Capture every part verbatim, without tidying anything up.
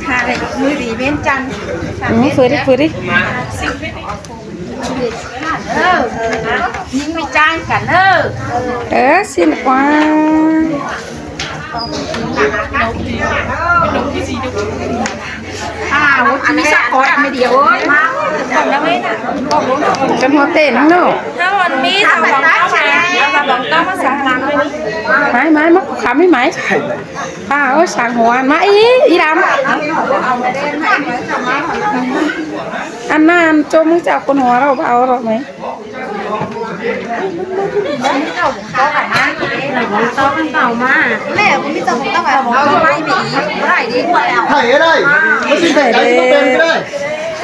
Hả, lại mười đi bên chân. Ừ, phơi đi, phơi đi. Ờ, ờ. Những cái chai cả nơ. Ờ, xin quá. À, ôi, chị Mỹ sắp có làm cái điều ơi. Con nó tên nó. Nó còn Mỹ thằng bóng tóc này, thằng bóng tóc nó sáng lắm. Mái, mái, mắc khám với mái. À, ôi, sáng hoa, mái, ý, ý lắm. Ăn na, ăn chôm, chào con hoa đâu, bảo rồi mày. Thầy ở đây, có xin thầy ở đây, có tên cái đây.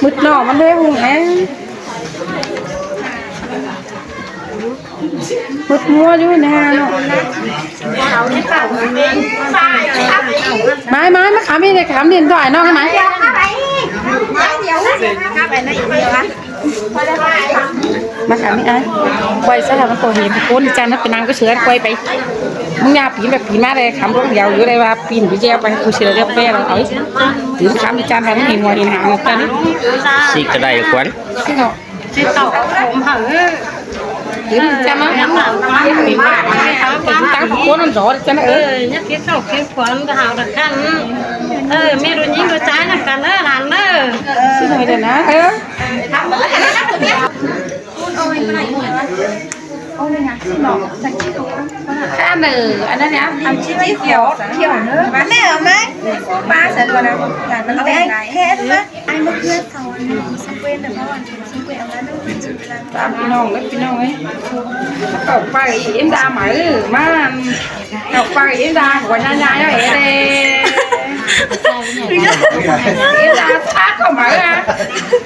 Mứt nọ mà đuôi hùng hả? Mứt mua chứ nè nó. Mái, mái, mái khám đi, khám điện thoại nó mái. Mà khám đi ai. Quay sao mà có hiền, cô đi chăn nó phải năng cái sửa quayไป.มึงอย่าปีนแบบปีนมาเลย ขำพวกเดียวอยู่เลยว่าปีนไปแย่ไป กูเชื่อเรียบแป้เราเอา ตื่นขำไปจานทำให้หัวเห็นหางกัน สิกระไดขวัญ สิเนาะ สิเต่าผมเหรอ ตื่นจานมา ปีนมา ปีนมา ตั้งคนนั่นสอนจานเออ เออ เนี่ย สิเต่า สิขวัญ ก็หาดักกัน เออ มีรุ่นยิงรุ่นชายนักกัน เออ หลาน เออ สิหน่อยเดี๋ยวนะ เออ อันเออ อันนั้นเนี่ย อันที่เขียว เขียวเนอะ มาแม่เอาไหม ป้าใส่เลยนะ หลานมันเต้นไหน แค่นั้นนะ ไอ้เมื่อเพื่อนเขาอันนี้ซึ่งเว้นแต่ว่าวันนี้ซึ่งเว้นเอาไว้ไม่รู้จะเวลา ตามพี่น้องเลย พี่น้องเลย เขาไปเอ็นดาไหม มา เอาไปอินดาหัวหน้าๆ เอาเองเลย อินดาทักเข้ามาอ่ะ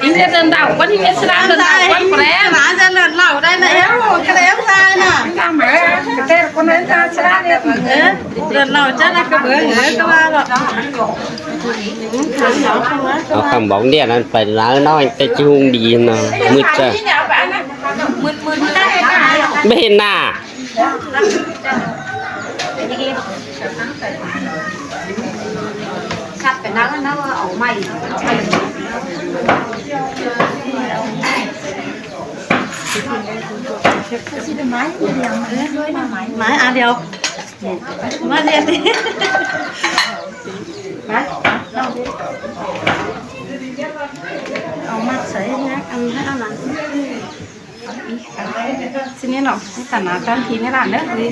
อินเดียเดินดาววันนี้เมสดาเดินดาววันแปร หลานจะเลิศเหล่าได้แล้ว ก็แล้วได้น่ะ อินดามาอ่ะ แต่คนนั้นจะชนะเนี่ย เออ เลิศเหล่าจะได้กระเบื้อง เออ ก็ว่าหรอก เอาคำบอกเนี่ยนั้นไปแล้วน้อยแต่จุงดีเนาะ มืดจ้ะ ไม่เห็นหน้า Sắp cái nắng nó ở ngoài. Mái à, điều. Mái đi đi. Mái. Ở mặt sấy nhá, ăn hết ăn ăn. Xin nhé nó, cái tả ná tan thì nhé là nữa, đi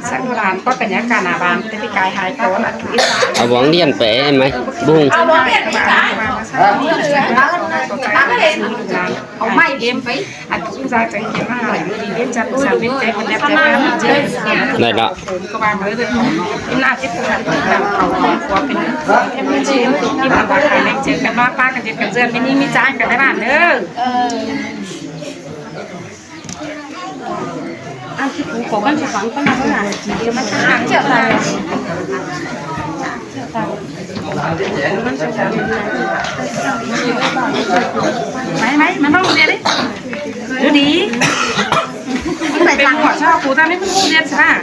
sang đồ đàn có cả nhà cả nà bàn, cái cái hai con là cứ ít. Ở bóng điện phải em ấy, bung. Ở bóng điện phải cả. Ở ngoài game phải. À, cũng ra cái game mà, đi game chặt, chặt bên cái, bên đẹp, đẹp lắm. Này đó. Cũng có ba mới rồi. Em là cái tụ tập, tụ tập, của bên, em mới chỉ, em mà bảo là anh chị, cái ba, ba, cái gì, cái dưa, mini, mini, chai, cái này bạn nữa. Ăn thì cũng có con chụp phẳng con nào cũng là chỉ cho nó chắc ăn triệu tài. Triệu tài. Máy, máy, máy móc đi đi. Cứ đi. Không phải tặng. Bỏ cho cô ta đấy, không biết sao.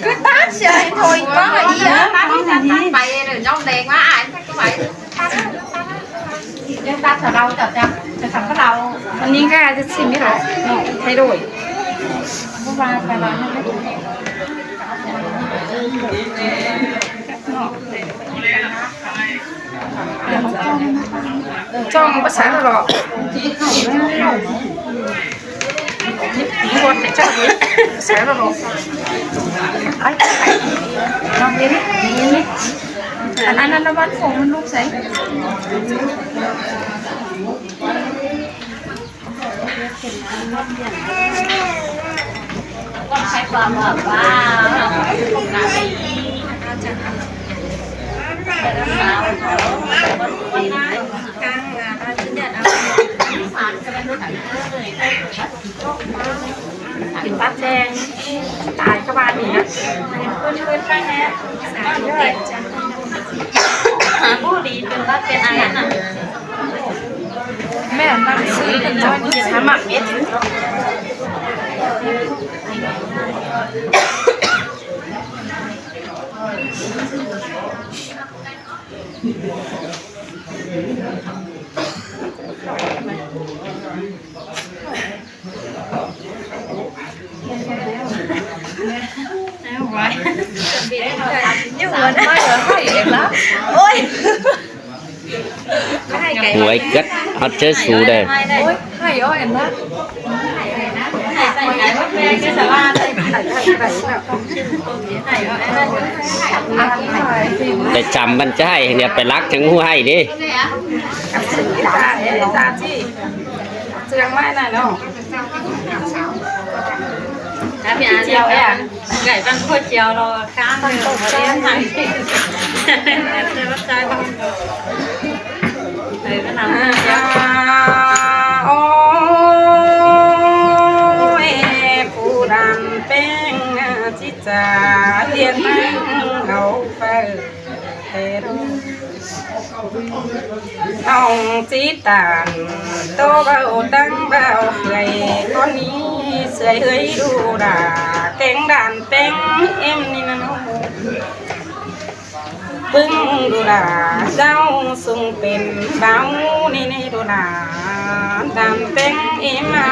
Cứ tát xe thôi, có gì á. Tát xe đi. Phải rồi, nhóm đèn quá, ai tắt cái máy. Tắt, tắt, tắt, tắt, tắt, tắt, tắt, tắt, tắt, tắt. Anh Ninh khai cho xin biết rồi. Thay đổi. Không phải, phải nói. Trong bát sáng rồi. Con phải chắc rồi. Sáng rồi. Ai, ai. Nó biết. Anh ăn nó bắt phồng luôn lúc sáng. กินปลาแดง ตายเข้าบ้านนี่นะ ผู้ดีเป็นปลาแดงอะไรนะ แม่นั่งซื้อกันน้อยนี่จะทำหมักเม็ด โอ๊ย หวยกัดเอาใจสู้ได้ โอ๊ย ให้อ้อยนะ แต่จำมันจะให้เนี่ย ไปรักถึงหัวให้ดิ เจียงไม้น่ะเนาะ ครับพี่อาร์ต เจียวเนี่ย ไก่ตั้งโคตรเจียวรอข้างเลย เรียนทาง เออ ก็นำ โอ้ย ผู้ดำแป้งจิตจาเรียนนั่งเอาไป แต่รู้ เอาจิตตาน โตเบาตั้งเบาเคย คนนี้เสยเฮยดูด่า แกงด่านแป้งเอ็มนี่นะเนาะ ปึ้งดูด่า เจ้าทรงเป็นเบานี่นี่ดูด่า ด่านแป้งเอ็มมา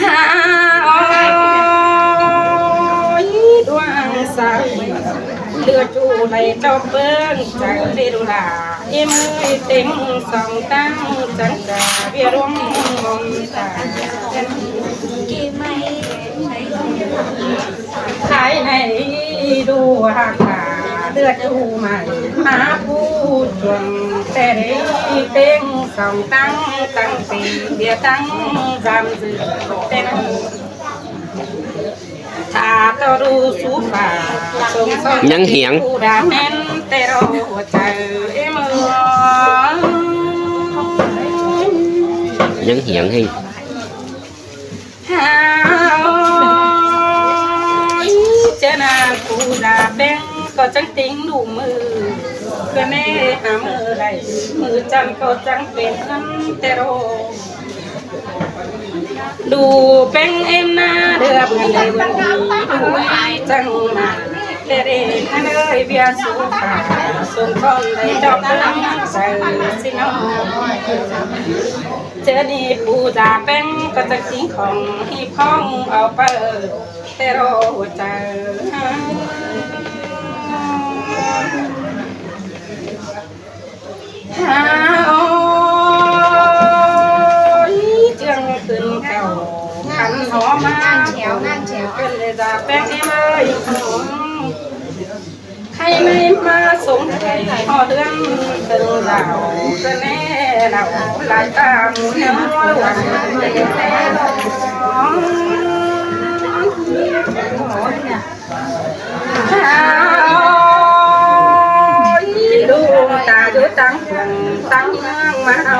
ฮา โอ้ย ดวงสาว เลือดอยู่ในจอบเบิ่ง ใจเรดูลา เอ็มเอ้ย เต็งสองตั้ง จังจะเวียร่วงมองตา ขายในดูหักขา เลือดอยู่ใหม่ มาผู้จวง แต่ได้เต็งสองตั้ง ตั้งปีเดียวตั้งสามสิบแต่นั้น ถ้าต่อดูสูฟ้า ยังเหียง ผู้ดาแม่น แต่เราหัวใจเอ็มเอ้ย ยังเหียงให้ ฮา โอ้ย เจ้านาผู้ดาแบงก็จังติงดูมือ ก็แม่หามือไร มือจันก็จังเป็นเงินแต่โร ดูแป้งเอ็มหน้าเดือบเงินเดือนดี ดูไว้จังมา แต่เด็กนั่นเลยเบียร์สูขา ส่งคนได้จอบเรื่องใส่สิน้อง เจอนี่ปูจ่าแป้งก็จะทิ้งของที่พ้องเอาไป แต่รอหัวใจ ฮา โอ้ย เจืองขึ้นเก่า ขันหอมมา งานแถว งานแถว เป็นเลยจ่าแป้งเอ้ย ให้ไม่มาสงสัย พอเดือนเดินเหล่า ก็แน่เหล่า หลายตาหมูเนื้อหวาน ฮา โอ้ย ดูตาอยู่ตั้งเมืองตั้งเมืองมาเอา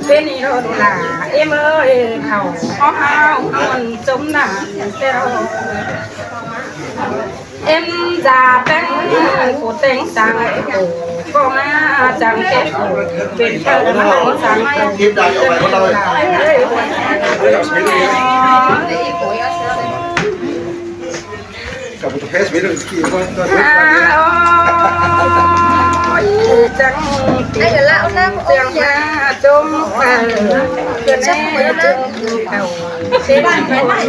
เป็นอีโรดูลา เอ็มเอ้ย เขาเขาห้าวมันจมน้ำแต่เรา เอ็มจ่าแป้งผู้แต่งสร้างผู้ก็มาจังแก่ผู้เป็นเจ้ามาเอาสร้างผู้เป็นเจ้า กับบุตรเพชรมีเรื่องที่ว่า ฮา โอ้ย จัง ไอ้เดี๋ยวละเอาน้ำ เสียงมาจมไป เกิดแน่จมเขา เสียง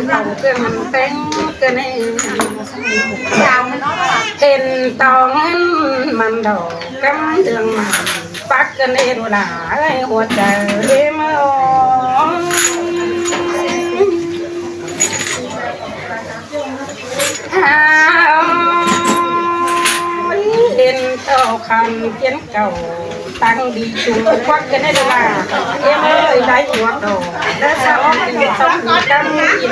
เขา เกิดมันแป้ง เกิดแน่ เห็นตองมันดอกกำเดืองมัน ปักกันเองหลายหัวใจเอ็มเอ้ย ฮา โอ้ย เห็นเต้าคำเขียนเก่า ตั้งดีจุงควักกันได้ละ เอ็มเอ้ย ได้หัวดอก ได้สาวเป็นสองตั้งอีก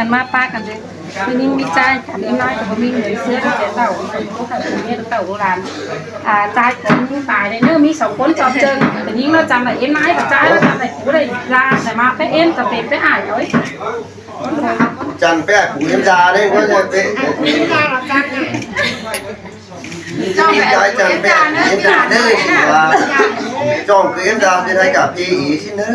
căn ꞌmá ꞌpá căn ꞌdệt. ꞌPứng ꞌnhính ꞌmí ꞌchái căn, ꞌnhính ꞌnái ꞌcọ ꞌmí người ꞌsứa ꞌtẹ ꞌtạu, ꞌcọ ꞌmí ꞌtẹ ꞌtạu ꞌlụk ꞌlan. À, ꞌchái căn ꞌnhính tai ꞌnị ꞌnớ, ꞌmí song ꞌcốn ꞌchọ ꞌchương. ꞌTẹ ꞌnhính ꞌnọ chắng đảy ꞌếm ꞌnái ꞌcọ ꞌchái ꞌnọ chắng đảy pú đảy da, ꞌtẹ ꞌmá pé ꞌếm ꞌcọ pên pé ải ꞌới. Chắng pé pú ꞌếm da ꞌlế, ꞌcọ ꞌnhá pé. ꞌChái chắng pé pú ꞌếm da ꞌnớ. Chong ꞌcọ ꞌếm da, ꞌdệt ꞌhại cả phi ꞌí ꞌsịn ꞌnớ.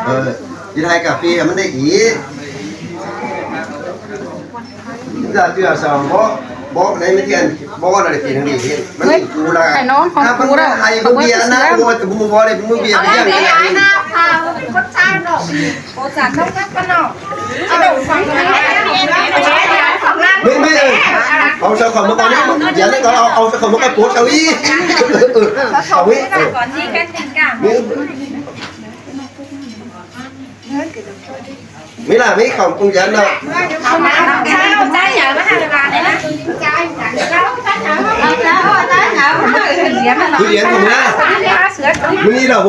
Ờ, ꞌdệt ꞌhại cả phi mẳn đảy ꞌí. Dạ, chứ là sao? Bố, bố, đấy mới thiện. Bố là để tiền đi thiện. Mới đi cú là. Phải nó còn cú đâu. Hay bố bia na, bố, bố, bố, bố, bố bia, bia, bia. Mới, mới, ờ, ông sao không có con, dán đấy con, ông sao không có con bố sao ý. Ừ, không ý, ừ. Mới, mới là mấy không công dân đâu. Cứ dán không nhá. Mới đi đâu.